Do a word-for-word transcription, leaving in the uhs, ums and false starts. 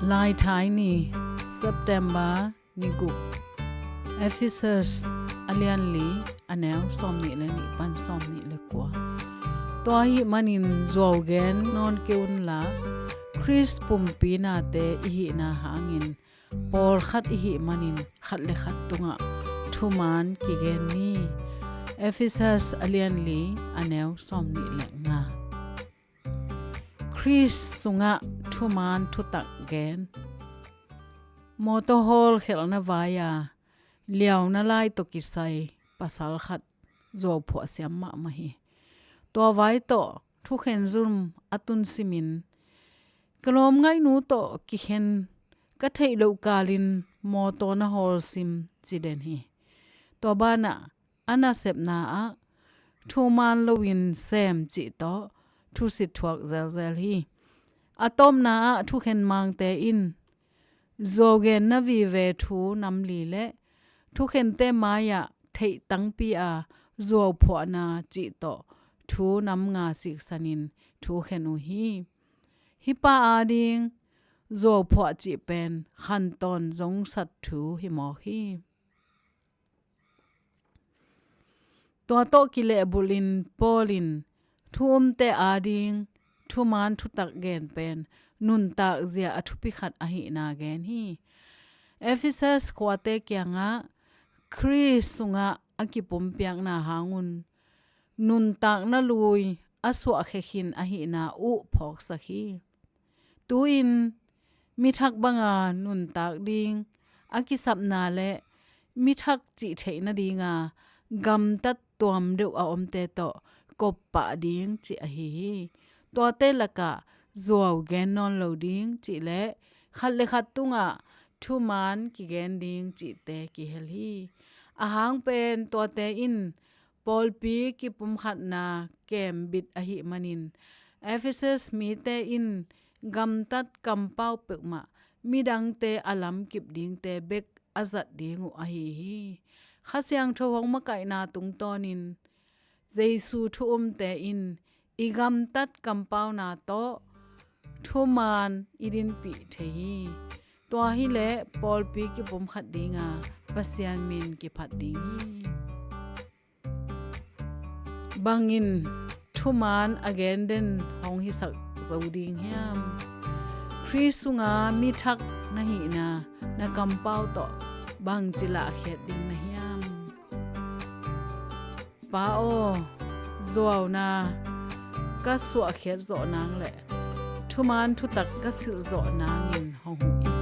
Laithai ni, September ni guk. Ephesus a lian li, a neu sawmnih le nih pan sawmnih le kua. Tua ahih manin zuau gen nawn kei unla, Khrist pumpi nate i hihna hangin pawlkhat i hih manin khat le khat tungah thuman kigen ni. Ephesus a lian li, a neu sawmnih le nga. Khrist sungah thuman thutak gen. Mawtaw hawlkhelhna vai-a liauna lai tawh kisai pasal khat zuauphuah siam mahmah hi. Tua vai tawh thukhen zum a tun simin, ka lawmngaihnu tawh kikhen ka theih loh kalin mawtaw na hawlsim ci den hi. Tua banah a nasepna ah thuman loin sem cih tawh thusit thuak zelzel hi. A tawpna ah thukhen mangte in zuau genna vive thu nam li le thukhente mai-ah theih tangpi a zuauphuahna cih tawh thu nam nga siksanin thukhen uh hi. Hih pa ading zuauphuah cih pen khantawn zongsat thu hi mawk hi. Tua tawh kilehbulhin Paul in thu umte ading thuman thutak gen pen nuntak zia a thupi khat ahihna gen hi. Ephesus khuate kiangah Khrist sungah a kipumpiakna hangun nuntakna lui a suahkhia khin ahihna uh phawksak hi. Tu-in mithak banga nuntak ding a kisapna le mithak cih theih nadinga gamtat tuam deuh a omte tawh koppah ding cih ahi hi. Tuate lakah zuau gen nawn lo ding cih le khat le khat tungah thuman kigen ding cihte kihel hi. Ahang pen tuate in pawlpi kipumkhatna kembit ahih manin Ephesus mite in gamtat kampau peuhmah midangte a lamkip dingte bek a zat ding uh ahi hi. Kha Siangtho hong makaihna tungtawnin Jesu thu umte in i gamtat kampauna tawh thuman i dinpih thei hi. Tua hileh pawlpi kipumkhat dinga Pasian min kiphat ding hi. Bangin thuman a gen den hong hisak zo ding hiam? Khrist sunga mithak na hihna na kampau tawh bangci lahkhiat ding na hiam? Pa aw, zuauna ka suahkhiat zawh nang le thuman thutak ka silh zawh nangin hong huh in.